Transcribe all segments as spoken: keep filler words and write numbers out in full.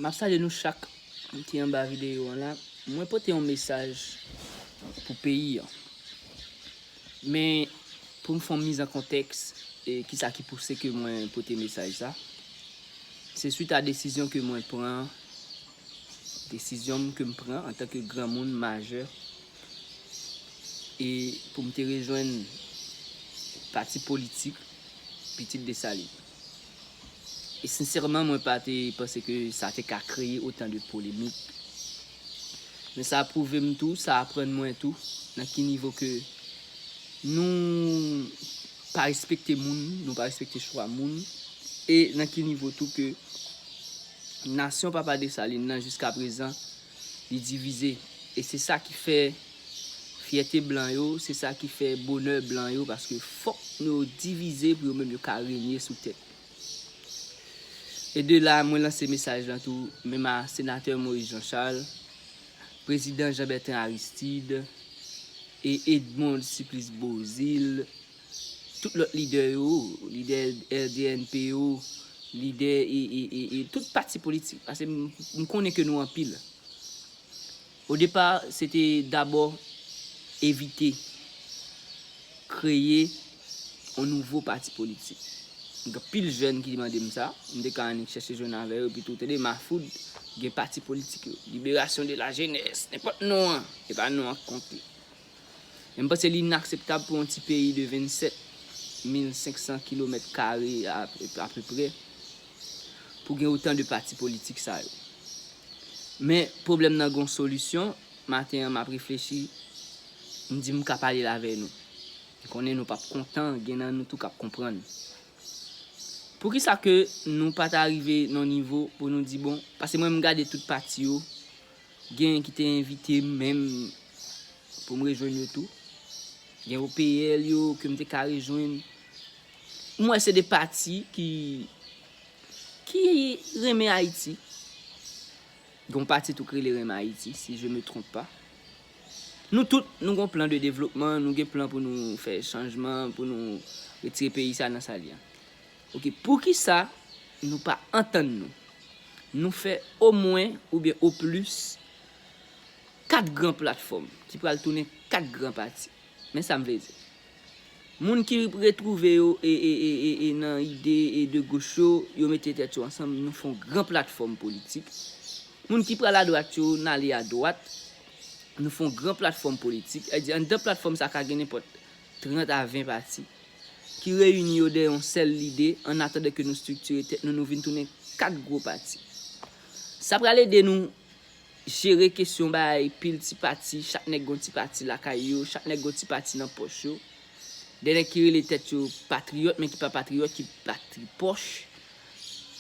M ap salye nou chak ki anba videyo an la. Mwen pote yon mesaj pou peyi an. Men, pou m fè yon miz an kontèks, e kisa ki pouse ke mwen pote mesaj sa, se swit a desizyon ke mwen pran, desizyon m ke m pran antanke granmoun majè, e pou m te rejwenn pati politik Pitit Desalin. E sensèman, mwen pa te panse ke sa te ka kreye otan de polemik. Men sa pwouve m tou, sa aprann mwen tou, nan ki nivo ke nou pa respekte moun, nou pa respekte chwa moun, e nan ki nivo tou ke nasyon Papa Desalin nan jiska prezan, li divize. E se sa ki fè fyète blan yo, se sa ki fè bonè blan yo, paske fòk nou divize pou yo menm yo ka renye sou tèt. E de la, mwen lanse mesaj lan tou, menm a senatè Moïse Jean Charles, prezidan Jean Bertrand Aristide, e Edmonde Supplice Beauzile, tout lòt lidè yo, lidè R D N P yo, lidè e, e, e, e tout pati politik. Paske m, m konnen ke nou anpil. O depa, se te dabò evite kreye yon nouvo pati politik. Gen anpil jèn ki mande m sa, m te ka annik chèche jwenn avè yo, epi tou, tande, Mafoud gen pati politik yo, Libération de la Jeunesse, nenpòt non an, e pa non an k konte. Men m panse li inakseptab pou yon ti peyi de vennsèt mil senk san kilomèt kare a, apeprè, pou gen otan de pati politik sa yo. Men pwoblèm nan gon solisyon, maten an m ap reflechi, m di m ka pale l avè nou. M konnen nou p ap kontan, gen nan nou tou k ap konprann. Poukisa ke nou pa ta rive nan nivo pou nou di bon, paske mwen m gade tout pati yo, gen ki te envite m menm pou m rejwenn yo tou. Gen O P L yo ke m te ka rejwenn. M wè se de pati ki, ki renmen Ayiti. Gen yon pati tou k rele Renmen Ayiti, si je me trompe pas. Nou tout, nou gen plan de devlopman, nou gen plan pou nou fè chanjman, pou nou retire peyi sa nan sa li an. Ok, poukisa nou pa antann nou? Nou fè omwen oubyen oplis kat gran platfòm ki pral tounen kat gran pati. Men sa m vle di. Moun ki retwouve yo e, e, e, e, e nan ide e de goch yo, yo mete tèt yo ansanm, nou fè yon gran platfòm politik. Moun ki pral adwat yo, n ale adwat, nou fè yon gran platfòm politik. Sa vle di, anndan platfòm sa ka gen nenpòt trant a ven pati ki reyini yo dèyè yon sèl lide, an atandan ke nou estriktire tèt nou, nou vin tounen kat gwo pati. Sa pral ede nou jere kesyon bay pil ti pati, chak nèg gon ti pati lakay yo, chak nèg gon ti pati nan pòch yo. De nèg ki rele tèt yo patriyòt, men ki pa patriyòt, ki pati pòch.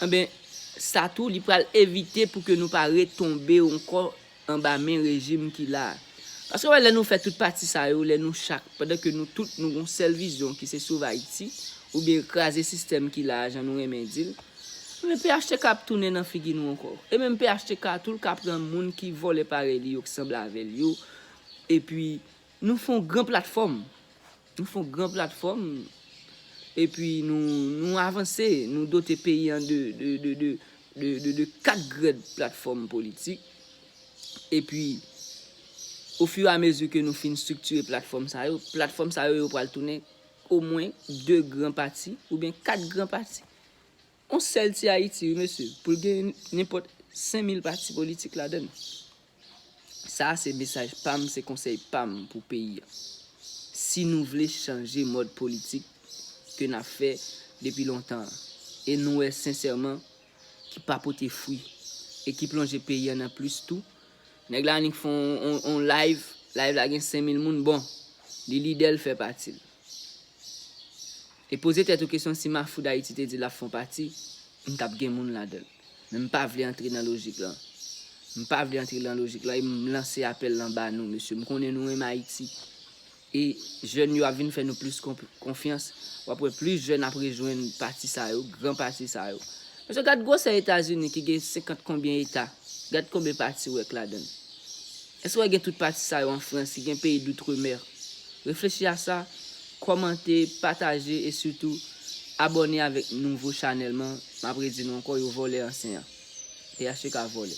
Enben, sa tou, li pral evite pou ke nou pa retonbe ankò anba men rejim ki la a. Paske w wè, lè nou fè tout pati sa yo, lè nou chak, pandan ke nou tout nou gon sèl vizyon ki se sove Ayiti, oubyen kraze sistèm ki la a, jan nou renmen di l, men P H T K ap tounen nan figi nou ankò. E menm P H T K tou, l ka pran moun ki vòlè parèy li yo, ki sanble avè l yo, epi nou fè yon gran platfòm. Nou fè yon gran platfòm, epi nou, nou avanse, nou dote peyi an de, de, de, de, de, de, de kat grèd platfòm politik. Epi, ofiramezi ke nou fin estriktire platfòm sa yo, platfòm sa yo, yo pral tounen omwen de gran pati oubyen kat gran pati. Yon sèl ti Ayiti, wi, mesye, pou l gen nenpòt senk mil pati politik ladan l. Sa a se mesaj pa m, se konsèy pa m pou peyi a. Si nou vle chanje mòd politik ke n ap fè depi lontan an, e nou wè sensèman ki pa pote fwi, e ki plonje peyi a nan plis tou, nèg la annik fè on, on, on live, live la gen senk mil moun, bon, li lidè l fè pati l. E poze tèt ou kesyon, si Mafoud Ayiti te di l ap fè yon pati, m t ap gen moun ladan l. Men m pa vle antre nan lojik lan. M pa vle antre nan lojik lan e m lanse apèl lan ba nou, mesye. M konnen nou renmen Ayiti. E jèn yo ap vin fè nou plis konp-, konfyans. W ap wè plis jèn ap rejwenn pati sa yo, gran pati sa yo. Mesye, gad gwosè Etazini ki gen senkant konbyen eta. Gad konbyen pati w wè k ladan l. Èske w wè gen tout pati sa yo an Frans, ki gen peyi d'outre-mer? Reflechi a sa, kòmante, pataje e sitou abòne avèk nouvo chanèl mwen. M ap redi nou ankò, yo vòlè ansyen an. T H T K vòlè.